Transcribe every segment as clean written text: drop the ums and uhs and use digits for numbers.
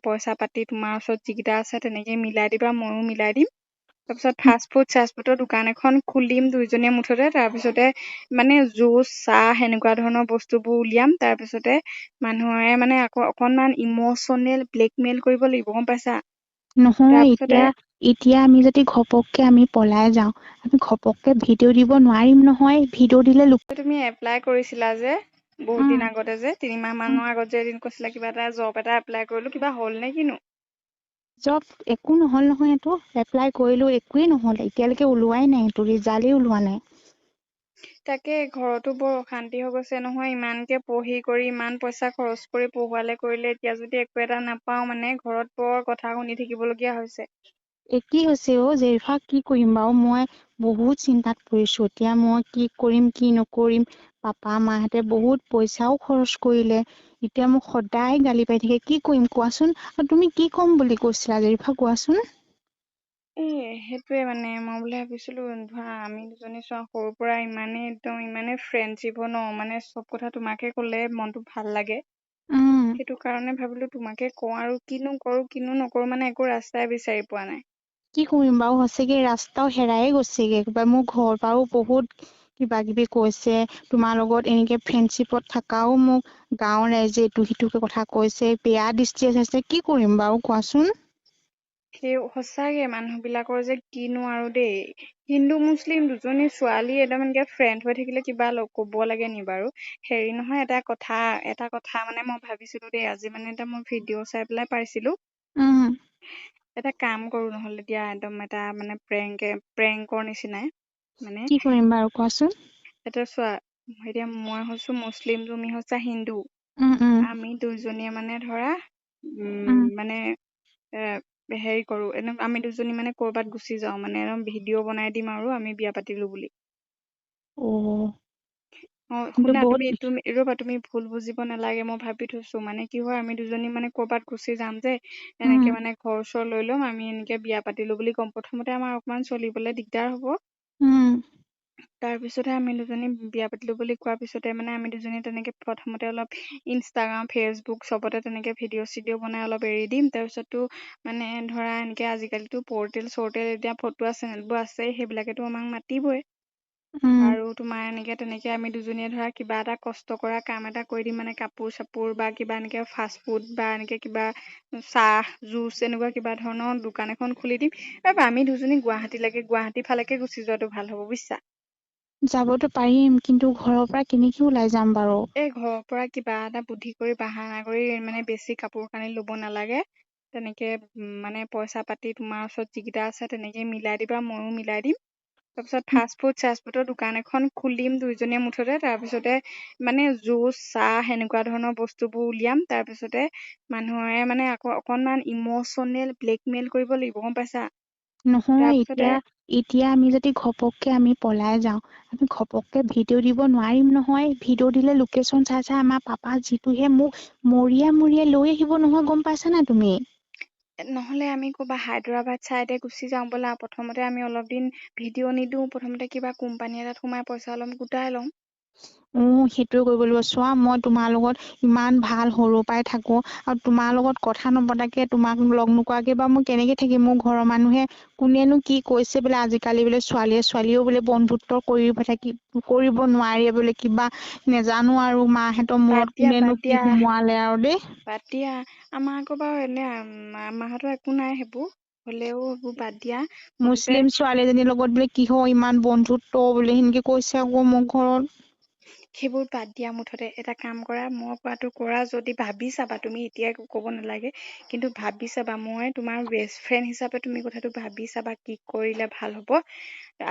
পইচা পাতি তোমাৰ ওচৰত যিকেইটা আছে তেনেকে মিলাই দিবা, ময়ো মিলাই দিম। তাৰপিছত ফাষ্টফুড চাষ্টফুডৰ দোকান এখন খুলিম দুইজনীয়ে মুঠতে। তাৰপিছতে মানে জুচ চাহ সেনেকুৱা ধৰণৰ বস্তুবোৰ উলিয়াম। তাৰপিছতে মানুহে মানে আকৌ অকণমান ইম'চনেল ব্লেকমেইল কৰিব লাগিব, গম পাইছা? নহয়, তাৰপিছতে এতিয়া আমি যদি ঘপককে আমি পলাই যাওঁ, আমি ঘপককে ভিডিঅ' দিব নোৱাৰিম নহয়। ভিডিঅ' দিলে লোক তুমি এপ্লাই কৰিছিলা যে বহুত উম দিন আগতে যে, 3 মাহ মানৰ আগত যে এদিন কৈছিলা কিবা এটা জব এটা এপ্লাই কৰিলো, কিবা হ'ল নে কিনো? জব একো নহ'ল নহয়, এইটো এপ্লাই কৰিলো একোৱেই নহ'ল, এতিয়ালৈকে ওলোৱাই নাই, এইটো ৰিজাল্টেই ওলোৱা নাই। তাকে ঘৰতো বৰ অশান্তি হৈ গৈছে নহয়, ইমানকে পঢ়ি কৰি ইমান পইচা খৰচ কৰি পঢ়োৱালে কৰিলে, এতিয়া যদি একো এটা নাপাও, মানে ঘৰত বৰ কথা শুনি থাকিবলগীয়া হৈছে। একেই হৈছে অ জেৰিফা, কি কৰিম বাৰু, মই বহুত চিন্তাত পৰিছো এতিয়া, মই কি কৰিম কি নকৰিম। পাপা মাহঁতে বহুত পইচাও খৰচ কৰিলে, এতিয়া মোক সদায় গালি পাৰি থাকে, কি কৰিম কোৱাচোন? আৰু তুমি কি ক'ম বুলি কৈছিলা জেৰিফা, কোৱাচোন? এ সেইটোয়ে মানে মই বুলি ভাবিছিলো, ধৰা আমি দুজনী চোৱা সৰুৰ পৰা ইমানেই একদম ইমানেই ফ্ৰেণ্ডশ্বিপ ন, মানে চব কথা তোমাকে ক'লে মনটো ভাল লাগে। উম সেইটো কাৰণে ভাবিলো তোমাকে কওঁ, আৰু কিনো কৰো কিনো নকৰো, মানে একো ৰাস্তাই বিচাৰি পোৱা নাই। কি কৰিম বাৰু, সঁচাকে ৰাস্তাও হেৰায়ে গৈছেগে কিবা। মোৰ ঘৰৰ পৰাও বহুত কিবা কিবি কৈছে, তোমাৰ লগত এনেকে ফ্ৰেণ্ডশ্বিপত থকাও মোক গাঁৱৰ ৰাইজে ইটো সিটোকে কথা কৈছে, বেয়া দৃষ্টিয়ে চাইছে, কি কৰিম বাৰু কোৱাচোন? সেই সঁচাকে মানুহ বিলাকৰ যে কিনো আৰু দেই। হিন্দু মুছলিম দুজনী ছোৱালী একদম এনেকে ফ্ৰেণ্ড হৈ থাকিলে কিবা কব লাগে নি বাৰু? হেৰি নহয়, এটা কথা মানে মই ভাবিছিলো দেই, আজি মানে এটা মই ভিডিঅ' চাই পেলাই পাইছিলো। উম এটা কাম কৰো নহ'লে দিয়া, একদম এটা মানে প্ৰেংকৰ নিচিনাই মানে। কি কৰিম বাৰু কোৱাচোন? এটা চোৱা, এতিয়া মই হৈছো মুছলিম, তুমি হৈছা হিন্দু। উম উম আমি দুইজনীয়ে মানে ধৰা উম মানে এ হেৰি কৰো, এনে আমি দুজনী মানে কৰ'বাত গুচি যাওঁ, মানে একদম ভিডিঅ' বনাই দিম আৰু আমি বিয়া পাতিলো বুলি। অ, অ কিন্তু শুনা, বহুত তুমি তুমি ৰ'বা, তুমি ভুল বুজিব নালাগে, মই ভাবি থৈছো মানে কি হয়, আমি দুজনী মানে কৰ'বাত গুচি যাম যে, উম এনেকে মানে ঘৰ চৰ লৈ ল'ম, আমি এনেকে বিয়া পাতিলো বুলি ক'ম। প্ৰথমতে আমাৰ অকমান চলিবলে দিগদাৰ হ'ব। উম তাৰপিছতে আমি দুজনী বিয়া পাতিলো বুলি কোৱাৰ পিছতে মানে আমি দুজনী তেনেকে প্ৰথমতে অলপ ইনষ্টাগ্ৰাম ফেচবুক চবতে তেনেকে ভিডিঅ' চিডিঅ' বনাই অলপ এৰি দিম। তাৰপিছতো মানে ধৰা এনেকে আজিকালিতো পৰ্টেল চৰ্টেল এতিয়া ফটোৱা চেনেলবোৰ আছে, সেইবিলাকেতো আমাক মাতিবই। উম আৰু তোমাৰ এনেকে তেনেকে আমি দুজনীয়ে ধৰা কিবা এটা কষ্ট কৰা কাম এটা কৰি দিম, মানে কাপোৰ চাপোৰ বা কিবা এনেকে ফাষ্ট ফুড বা এনেকে কিবা চাহ জুচ এনেকুৱা কিবা ধৰণৰ দোকান এখন খুলি দিম। আমি দুজনী গুৱাহাটীলৈকে, গুৱাহাটী ফালেকে গুচি যোৱাটো ভাল হ'ব, বুজিছা? যাবতো পাৰিম, কিন্তু ঘৰৰ পৰা কেনেকে ওলাই যাম বাৰু? এই ঘৰৰ পৰা কিবা এটা বুদ্ধি কৰি বাহানা কৰি, মানে বেছি কাপোৰ কানি ল'ব নালাগে তেনেকে, মানে পইচা পাতি তোমাৰ ওচৰত যিকেইটা আছে তেনেকে মিলাই দিবা, ময়ো মিলাই দিম। তাৰপিছত ফাষ্টফুড চাষ্টফুডৰ দোকান এখন খুলিম দুইজনীয়ে মুঠতে। তাৰপিছতে মানে জুচ চাহ সেনেকুৱা ধৰণৰ বস্তুবোৰ উলিয়াম। তাৰপিছতে মানুহে মানে আকৌ অকণমান ইম'চনেল ব্লেকমেইল কৰিব লাগিব, গম পাইছা? নহয়, তাৰপিছতে এতিয়া আমি যদি ঘপককে আমি পলাই যাওঁ, আমি ঘপককে ভিডিঅ' দিব নোৱাৰিম নহয়। ভিডিঅ' দিলে লোকেশ্যন চাই চাই আমাৰ পাপা যিটোহে মোক মৰিয়া মৰিয়া লৈ আহিব নহয়, গম পাইছা নাই তুমি? নহ'লে আমি ক'ৰবা হায়দৰাবাদ চাইডে গুচি যাওঁ ব'লা। প্ৰথমতে আমি অলপ দিন ভিডিঅ' নিদিওঁ, প্ৰথমতে কিবা কোম্পানী এটাত সোমাই পইচা অলপ গোটাই লওঁ। অ, সেইটোৱে কৰিব লাগিব। চোৱা, মই তোমাৰ লগত ইমান ভাল সৰু পৰাই থাকো, আৰু তোমাৰ লগত কথা নপতাকে, তোমাক লগ নোকোৱাকে বা মই কেনেকে থাকিম? মোৰ ঘৰৰ মানুহে কোনেনো কি কৈছে বোলে, আজিকালি বোলে ছোৱালীয়ে ছোৱালীয়েও বোলে বন্ধুত্ব কৰিব থাকি কৰিব নোৱাৰি বোলে, কিবা নেজানো আৰু মাহঁতৰ বাদ মূৰত দিয়া, কোনেনো বাদ কি দিয়া, সোমোৱালে আৰু দেই। বাদ দিয়া। আমাৰ আকৌ বাৰু এনে মাহঁতৰ একো নাই সেইবোৰ, হ'লেও সেইবোৰ বাদ দিয়া মুঠতে। মুছলিম ছোৱালীজনীৰ লগত বোলে কিহৰ ইমান বন্ধুত্ব বোলে, সেনেকে কৈছে আকৌ মোৰ ঘৰত। সেইবোৰ বাদ দিয়া, মুঠতে এটা কাম কৰা, মই কোৱাটো কৰা। যদি ভাবি চাবা, তুমি এতিয়াই ক'ব নালাগে, কিন্তু ভাবি চাবা, মই তোমাৰ বেষ্ট ফ্ৰেণ্ড হিচাপে তুমি কথাটো ভাবি চাবা কি কৰিলে ভাল হ'ব।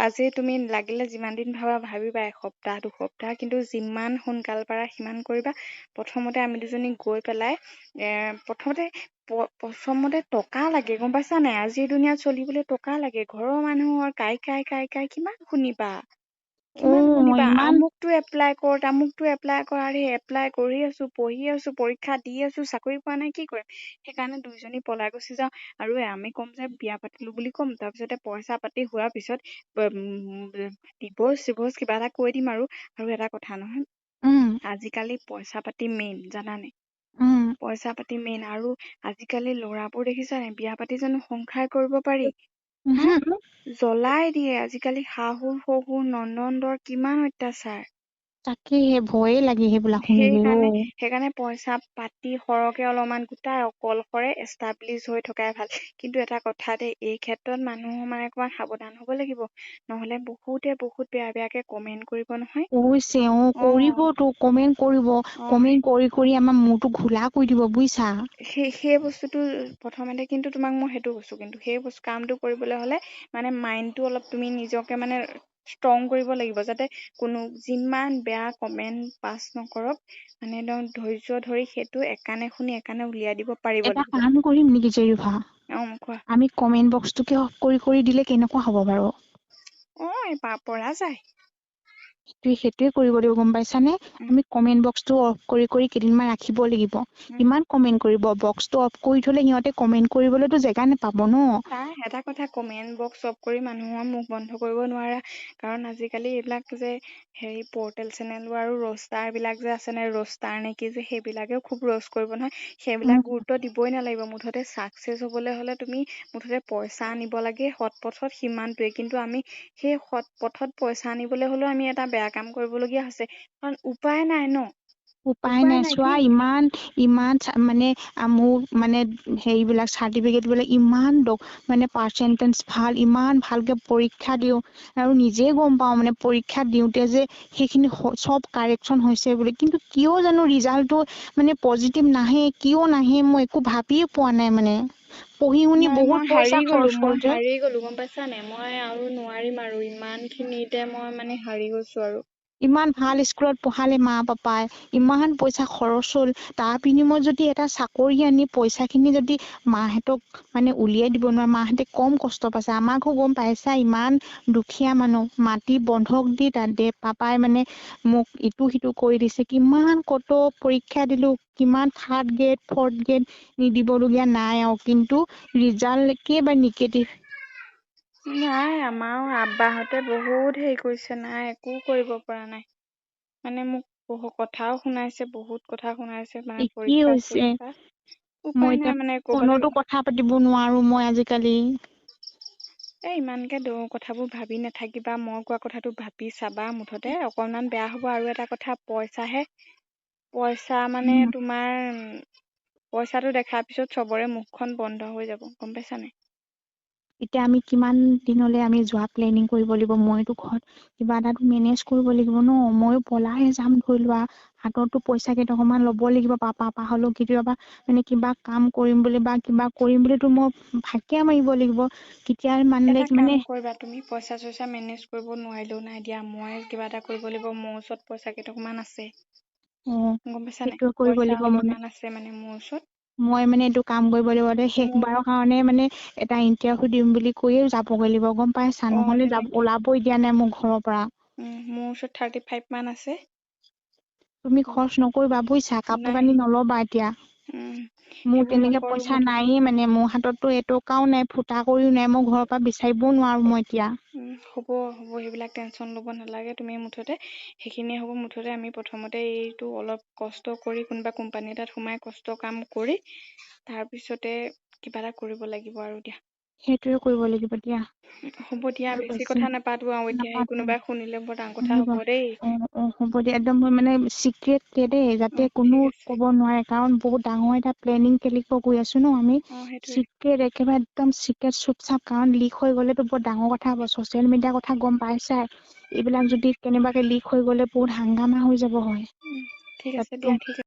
আজি তুমি লাগিলে যিমান দিন ভাবা ভাবিবা, এসপ্তাহ দুসপ্তাহ, কিন্তু যিমান সোনকাল পাৰা সিমান কৰিবা। প্ৰথমতে আমি দুজনী গৈ পেলাই এ প্ৰথমতে প্ৰথমতে টকা লাগে, গম পাইছা নাই? আজিৰ দুনীয়াত চলিবলৈ টকা লাগে। ঘৰৰ মানুহৰ কাই কাই কাই কাই কিমান শুনিবা, অ কিমান শুনিবা, ইমান আমুকটো এপ্লাই কৰ, তামুকটো এপ্লাই কৰ। আৰে এপ্লাই কৰি আছো, পঢ়ি আছো, পৰীক্ষা দি আছো, চাকৰি পোৱা নাই, কি কৰিম? সেইকাৰণে দুইজনী পলাই গুচি যাওঁ। আৰু আমি ক'ম যে বিয়া পাতিলো বুলি ক'ম। তাৰপিছতে পইচা পাতি হোৱাৰ পিছত ডিভ'ৰ্চ চিভ'ৰ্চ কিবা এটা কৈ দিম আৰু। আৰু এটা কথা নহয়, উম আজিকালি পইচা পাতি মেইন, জানানে? উম পইচা পাতি মেইন আৰু আজিকালি লৰাবোৰ দেখিছা নাই বিয়া পাতি জানো সংসাৰ কৰিব পাৰি হা উহু জ্বলাই দিয়ে আজিকালি শাহু শহুৰ ননন্দৰ কিমান অত্যাচাৰ। তাকেহে ভয়ে লাগে সেইবিলাক শুনিলে অ। সেইকাৰণে সেইকাৰণে পইচা পাতি সৰহকে অলপমান গোটাই অকলশৰে এষ্টাব্লিছ হৈ থকাই ভাল। কিন্তু এটা কথা দেই এই ক্ষেত্ৰত মানুহৰ মানে অকমান সাৱধান হব লাগিব। নহলে বহুতে বহুত বেয়া বেয়াকে কমেন্ট কৰিব নহয়। কৈছে অ কৰিব তো কমেণ্ট কৰিব অ কমেণ্ট কৰি কৰি আমাৰ মূৰটো ঘোলা কৰি দিব বুজিছা। সেই সেই বস্তুটো প্ৰথমতে কিন্তু তোমাক মই সেইটো কৈছো কিন্তু সেই বস্তু কামটো কৰিবলৈ হলে মানে মাইণ্ডটো অলপ তুমি নিজকে মানে ষ্ট্ৰং কৰিব লাগিব যাতে কোনো যিমান বেয়া কমেণ্ট পাছ নকৰক মানে একদম ধৈৰ্য ধৰি সেইটো একাণে শুনি একাণে উলিয়াই দিব পাৰিব এটা লাগিব কাম কৰিম নেকি জেৰিভা অ কোৱা আমি কমেণ্ট বক্সটোকে অফ কৰি কৰি দিলে কেনেকুৱা হ'ব বাৰু? অ পৰা যায়। ত সেইটোয়ে কৰিব লাগিব গম পাইছানে? উম আমি কমেন্ট বক্সটো অফ কৰি কৰি কেইদিনমান ৰাখিব লাগিব। উম কিমান কমেন্ট কৰিব বক্সটো অফ কৰি থলে সিহঁতে কমেন্ট কৰিবলৈতো জেগা নোপাব ন। নাই এটা কথা কমেণ্ট বক্স অফ কৰি মানুহৰ মুখ বন্ধ কৰিব নোৱাৰা কাৰণ আজিকালি এইবিলাক যে হেৰি পৰ্টেল চেনেল আৰু ৰ'ষ্টাৰ বিলাক যে আছে নে ৰ'ষ্টাৰ নেকি যে সেইবিলাকেও খুব ৰ'চ কৰিব নহয়। উম সেইবিলাক গুৰুত্ব দিবই নালাগিব মুঠতে চাকচেছ হবলৈ হলে তুমি মুঠতে পইচা আনিব লাগে সৎ পথত সিমানটোৱে কিন্তু আমি সেই সৎ পথত পইচা আনিবলৈ হলেও আমি এটা বেয়া কাম কৰিবলগীয়া হৈছে কাৰণ উপায় নাই ন। উপায় নাই চোৱা ইমান ইমান মানে মোৰ মানে হেৰিবিলাক চাৰ্টিফিকেট বিলাক ইমান মানে পাৰ্চেন্টেজ ভাল ইমান ভালকে পৰীক্ষা দিওঁ আৰু নিজে গম পাওঁ মানে পৰীক্ষা দিওঁতে যে সেইখিনি চব কাৰেকচন হৈছে বুলি কিন্তু কিয় জানো ৰিজাল্টটো মানে পজিটিভ নাহে কিয় নাহে মই একো ভাবিয়ে পোৱা নাই মানে। পঢ়ি শুনি নাই বহুত মই পইচা হাৰি গলো খৰচ হ'ল মই যে হাৰি গলো গম পাইছা নাই মই আৰু নোৱাৰিম আৰু ইমান খিনিতে মই মানে হাৰি গৈছো আৰু। ইমান ভাল স্কুলত পঢ়ালে মা পাপাই ইমান পইচা খৰচ হ'ল তাৰ বিনিময়ত যদি এটা চাকৰি আনি পইচা খিনি যদি মাহঁতক মানে উলিয়াই দিব নোৱাৰে মাহঁতে কম কষ্ট পাইছে আমাকো গম পাইছা ইমান দুখীয়া মানুহ মাটি বন্ধক দি তাত দে পাপাই মানে মোক ইটো সিটো কৰি দিছে কিমান কত পৰীক্ষা দিলো কিমান থাৰ্ড গ্ৰেড ফৰ্থ গ্ৰেড নিদিবলগীয়া নাই আৰু কিন্তু ৰিজাল্ট একেবাৰে নিগেটিভ। নাই আমাৰো আব্বাহঁতে বহুত হেৰি কৰিছে নাই একো কৰিব পৰা নাই। মানে মোক বহু কথাও শুনাইছে বহুত কথা শুনাইছে মানে একেই পৰীক্ষা হৈছে চৰীক্ষা মই উপায় এতিয়া নাই মানে ক'বালৈ ফোনতো কথা পাতিব নোৱাৰো মই আজিকালি। এ ইমানকে দ কথাবোৰ ভাবি নাথাকিবা মই কোৱা কথাটো ভাবি চাবা মুঠতে অকনমান বেয়া হব আৰু এটা কথা পইচাহে পইচা মানে উম তোমাৰ পইচাটো দেখাৰ পিছত চবৰে মুখখন বন্ধ হৈ যাব গম পাইছা নাই। এতিয়া আমি কিমান দিনলে আমি যোৱা প্লেনিং কৰিব লাগিব মইতো ঘৰত কিবা এটা মেনেজ কৰিব লাগিব ন মইয়ো পলাইহে যাম ধৰি লোৱা হাততো পইচা কেইটকামান ল'ব লাগিব পাপা পৰা হ'লেও কেতিয়াবা মানে কিবা কাম কৰিম বুলি বা কিবা কৰিম বুলিতো মই ফাঁকিয়া মাৰিব লাগিব। কেতিয়া মানে এটা মানে কাম কৰিবা তুমি পইচা চইচা মেনেজ কৰিব নোৱাৰিলেও নাই দিয়া মই কিবা এটা কৰিব লাগিব মোৰ ওচৰত পইচা কেইটকামান আছে। অ গম পাইছা নাই সেইটো কৰিব পইচা লাগিব মানে অলপমান আছে মানে মোৰ ওচৰত। মই মানে এইটো কাম কৰিব লাগিব দে মোৰ শেষবাৰৰ কাৰণে মানে এটা ইণ্টাৰভিউ দিম বুলি কৈয়ে যাবগৈ লাগিব গম পাইছা অ নহ'লে যাব তেনেকে ওলাবই দিয়া নাই মোৰ ঘৰৰ পৰা। মোৰ ওচৰত 35 মান আছে। তুমি খৰচ নকৰিবা বুজিছা কাপোৰ নাই কানি নল'বা এতিয়া। উম মোৰ সেইবোৰ তেনেকে নকৰো পইচা মুঠতে নায়ে মানে মোৰ হাতততো এটকাও নাই ফুটা কৰিও নাই মই ঘৰৰ পৰা বিচাৰিবও নোৱাৰো মই এতিয়া। হ'ব হ'ব সেইবিলাক টেনশচন ল'ব নালাগে তুমি মুঠতে সেইখিনিয়ে হ'ব মুঠতে আমি প্ৰথমতে এইটো অলপ কষ্ট কৰি কোনোবা কোম্পানী এটাত সোমাই কষ্ট কাম কৰি তাৰপিছতে কিবা এটা কৰিব লাগিব আৰু দিয়া। সেইটোৱে কৰিব লাগিব দিয়া। হ'ব দিয়া আৰু বেছি কথা নাপাতো আৰু এতিয়া সেই নাপাতো কোনোবাই শুনিলে বৰ ডাঙৰ কথা শুনিব হ'ব দেই। অ অ হ'ব দিয়া একদম মই মানে চিক্ৰেট দেই অ যাতে কোনো ঠিক আছে ক'ব নোৱাৰে কাৰণ বহুত ডাঙৰ এটা প্লেনিং খেলিব গৈ আছো ন আমি অ সেইটোৱে চিক্ৰেট একেবাৰে একদম চিক্ৰেট চুপ চাপ কাৰণ লিক হৈ গ'লেতো বৰ ডাঙৰ কথা হ'ব ছচিয়েল মিডিয়াৰ কথা গম পাইছাই। এইবিলাক যদি কেনেবাকে লিক হৈ গ'লে বহুত হাংগাামা হৈ যাব হয়। উম ঠিক আছে তাত দিয়া ঠিক আছে।